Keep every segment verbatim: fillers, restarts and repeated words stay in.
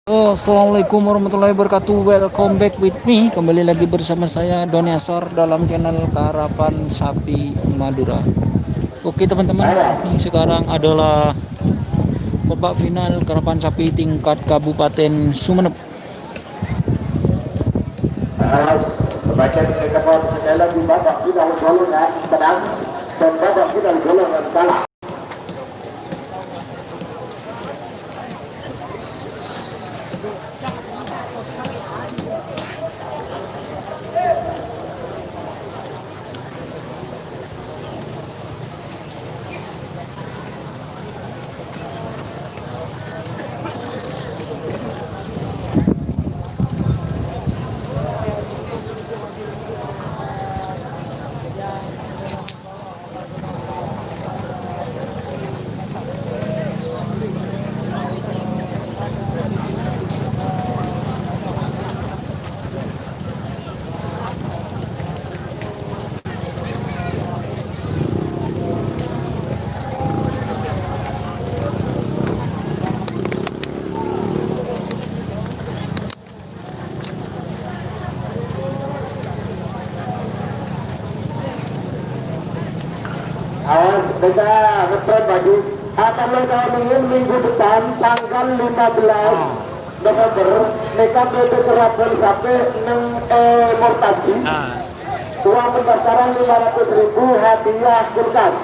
Halo, assalamualaikum warahmatullahi wabarakatuh. Welcome back with me. Kembali lagi bersama saya, Doni Asor, dalam channel Karapan Sapi Madura. Oke, teman-teman, ini sekarang adalah babak final karapan sapi tingkat Kabupaten Sumenep. Awas, baca di depan, sekali lagi, babak final golongan menang dan babak final golongan kalah. Awas, beta ngetrem lagi. Akan lo tahun ini minggu depan tanggal lima belas November, neka bebek keraton sampai neng, eh, Mortaji. Ah. Uang pendaftaran lima ratus ribu, hadiah kulkas.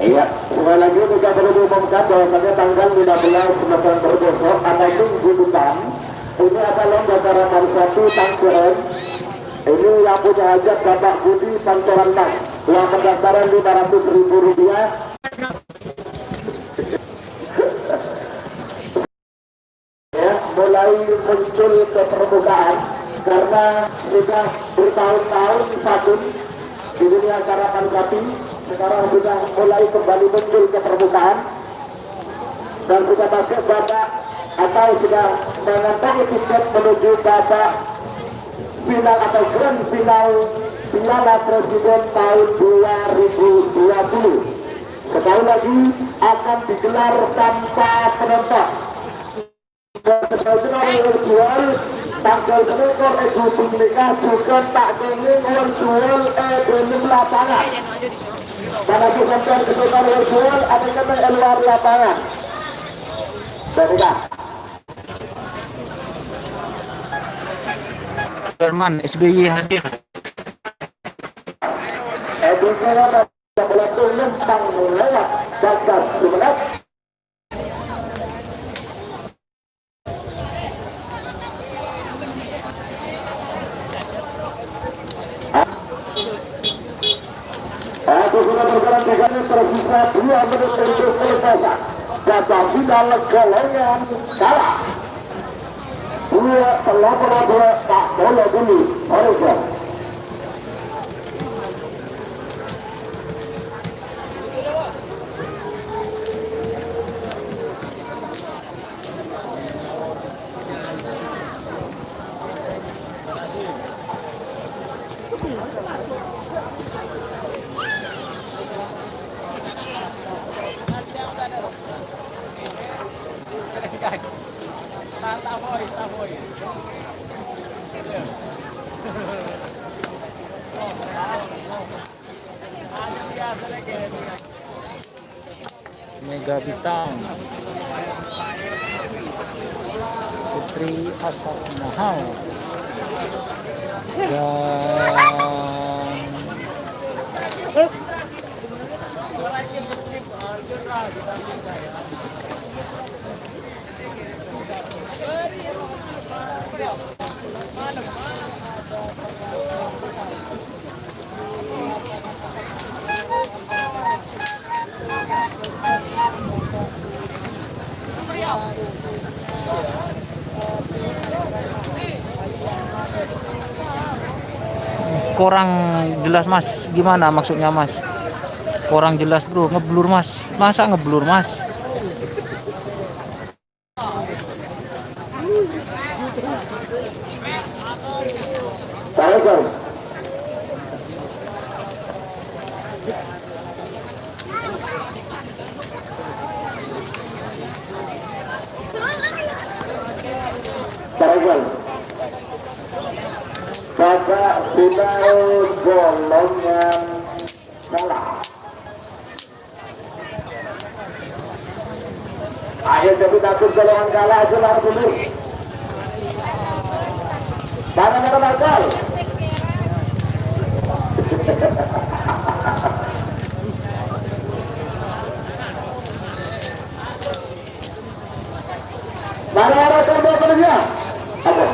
Iya, sekali lagi kita perlu diumumkan bahwasanya tanggal lima belas November besok atau minggu depan ini ada lomba karapan sapi Tangkuran. Ini yang punya hajat Bapak Budi Pancoran Mas. Uang pendaftaran lima ratus ribu rupiah. Ya, mulai muncul ke permukaan karena sudah bertahun-tahun vakum di dunia karapan sapi, sekarang sudah mulai kembali muncul ke permukaan dan sudah masuk babak atau sudah mengantongi tiket menuju babak final atau grand final Piala Presiden tahun dua ribu dua puluh. Sekali lagi, akan digelar tanpa penonton. Internasional World Jual tanggal selikur Ghubung nika juga tak kenging World Jual e dalam lapangan. Karena bukan Internasional World Jual, ada kena e luar lapangan. Dan dah. Firman, S B Y hadir. Edwin Herrera, bola tuh lempang lewat batas Sumenep. Aku sudah berjalan tiga menit, tersisa dua menit untuk selesai. Babak final golongan kalah. Dua, tello puluh dua, tak boleh dulu. Oregon. Mega Bintang, Putri Asap Mahal, dan Kurang jelas, Mas. Gimana maksudnya, Mas? Kurang jelas, Bro. Ngeblur, Mas. Masa ngeblur, Mas? Tarètan. Tarètan. Bapak Final Bolongan Kalah. Ayo, jadi takut golongan kalah aja lah dulu. Mana, mana, Marcel? Mana, mana, coba kerja? Apa?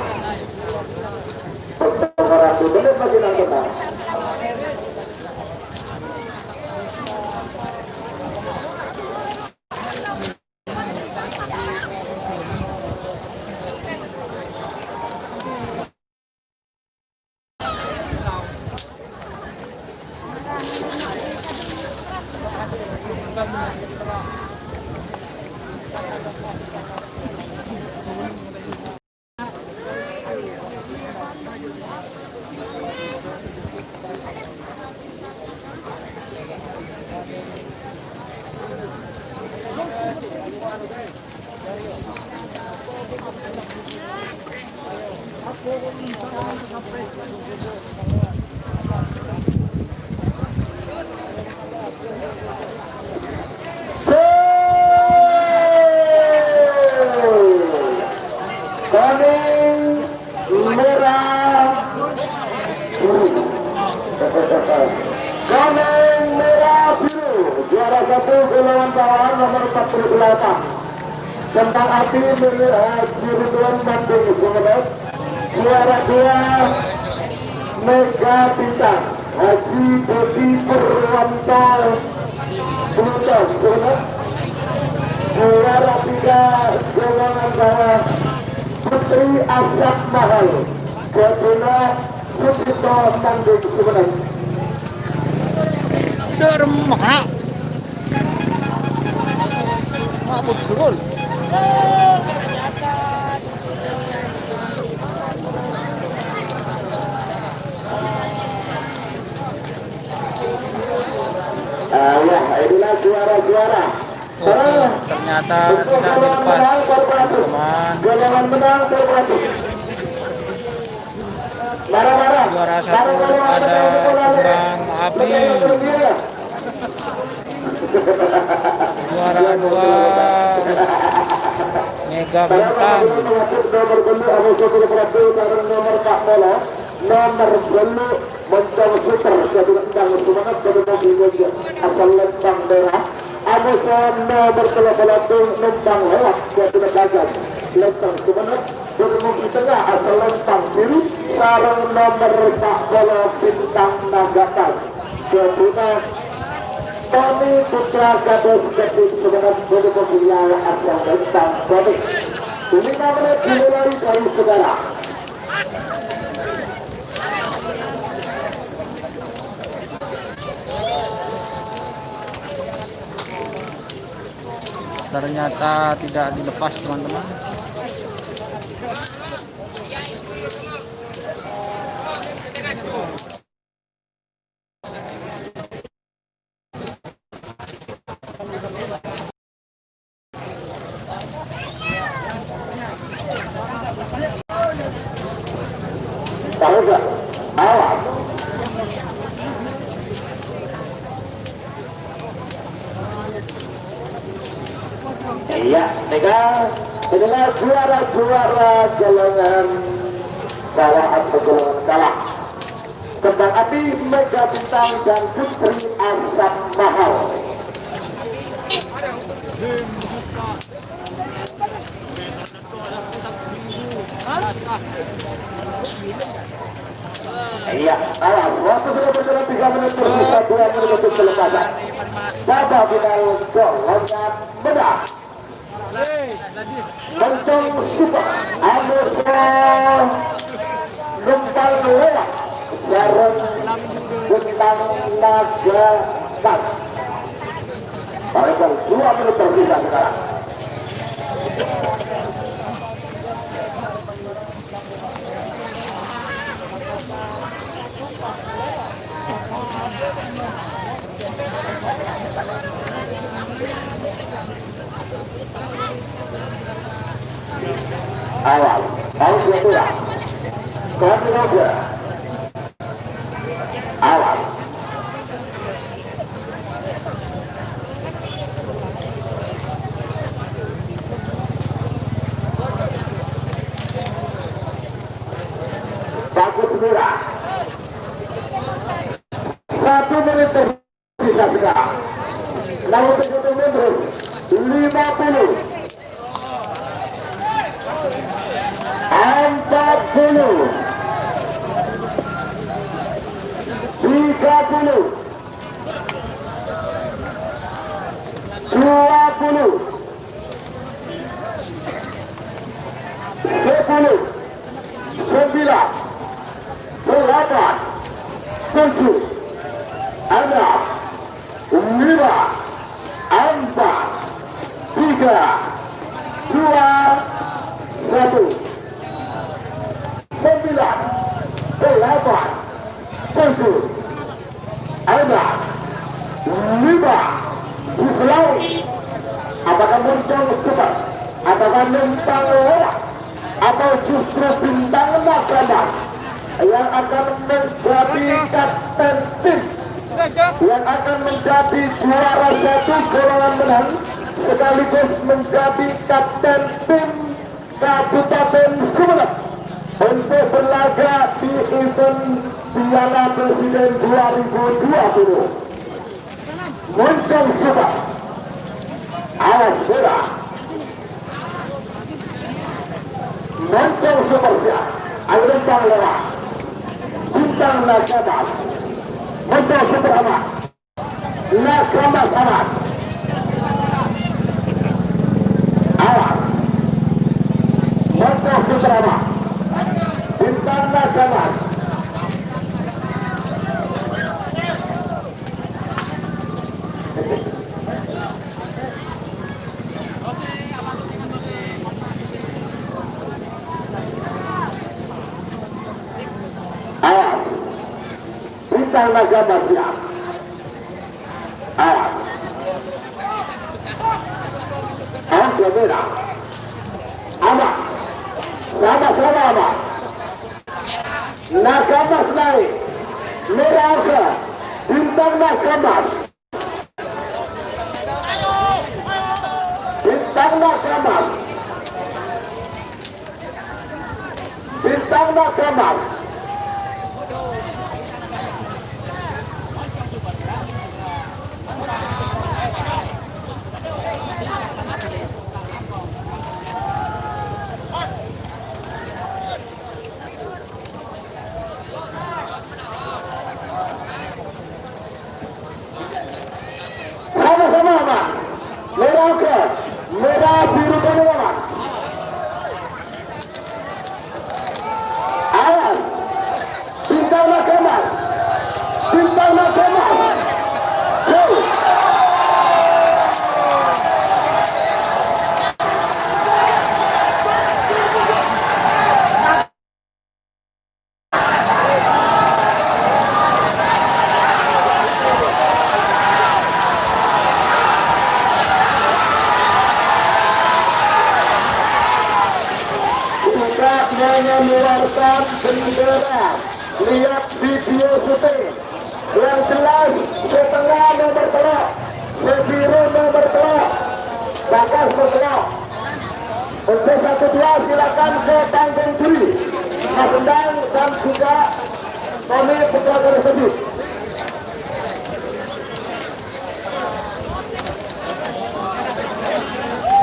Orang itu benar lagi nonton. Konèng mèra biru. Konèng mèra biru. Juara satu golongan bawaan nomor empat puluh delapan. Kembang Api milik Haji Ridwan Bandung Sumenep. Juara dua Mega Bintang Haji Budi Purwanto Bluto Sumenep. Juara tiga golongan bawah Putri Asap Mahal Gabina Sucipto Tanding Sumenep. Dur mana? Mabuk dulu. Ah, ya, inilah juara-juara. Oke, ternyata tidak dilepas, teman-teman. Juara satu ada Kembang Api. Juara dua Mega Bintang. Nomor bellu' Moncong Super, jadi Lembang Sumenep, jadi mobil mobil asal Lembang Merah. Amoso nomor tello puluh satu, Lembang Lewat, jadi Bagas, Lembang Sumenep, jadi mobil tengah asal Lembang Biru, sareng nomor empat puluh Bintang Nagatas. Jadi Tony Putra Gadis Gadis Sumenep, jadi mobil asal Lembang Tony. Ini namanya dimulai dari saudara. Ternyata tidak dilepas, teman-teman. Tahu nggak? Awas. Iya, mereka adalah juara-juara golongan bawah atau golongan kalah. Kembang Api, Mega Bintang, dan Putri Asap Mahal. Iya, awas. Waktu sudah berjalan tiga menit, tersisa dua menit untuk pelepasan. Babak final, golongan menang. Moncong Super, Amoso Lembang Lewat, sareng Bintang Naga Pas. Pada dua menit tersisa sekarang. Awas, awas ya, Tuhan. Kami juga. Awas. Bagus, Mira. Satu menit tersisa sekarang. Lalu satu menit. Lima puluh. Empat puluh. Tiga puluh. Dua puluh. Sepuluh. Sembilan. Delapan. Tujuh. Enam. Lima. Empat. Tiga. Dua. Satu. Sembilan. Delapan. Tujuh. Ayo, Pak. Lima. Selawi. Apakah Moncong Super? Apakah Lempang Lewat? Atau justru Bintang Nasional yang akan menjadi kapten tim, yang akan menjadi juara satu golongan menang, sekaligus menjadi kapten tim Kabupaten Sumenep untuk berlaga di event Piala Presiden dua ribu dua puluh. Moncong Super. Awas, Bora. Moncong Super siap. Ayo, Lempang Lewat. Bintang Naga Emas. Moncong Super aman. Naga Emas aman. Awas. Moncong Super aman. Bintang Naga Emas. Awas. Bintang Naga Emas siap. Awas. Awas, dua merah. Aman. Sama-sama aman. Naga Emas naik. Merah oke. Bintang Naga Emas. Bintang Naga Emas. Bintang Naga Emas. Sama-sama, Pak. Merah oke. Merah biru kuning, Pak. Awas. Bintang Naga Emas. Bintang Naga Emas. Jauh. Sudah mengeluarkan bendera. Lihat video syuting. Yang jelas, setengah nomor telok, sebiru nomor telok, bakas nomor telok. Untuk satu dua, silakan ke panggung juri. Mas Endang dan juga Tommy Putra Tersebut.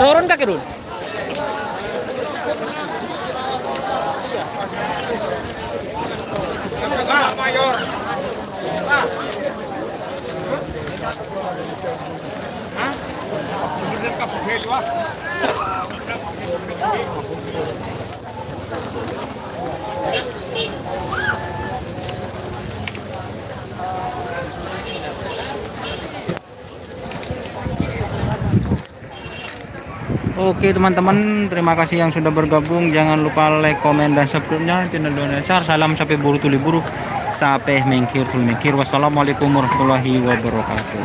Turun kaki dulu. Oke, teman-teman, terima kasih yang sudah bergabung. Jangan lupa like, komen, dan subscribe-nya channel Dona Sar. Salam sape buru tuli buru, sape mengkir tuli mengkir. Wassalamualaikum warahmatullahi wabarakatuh.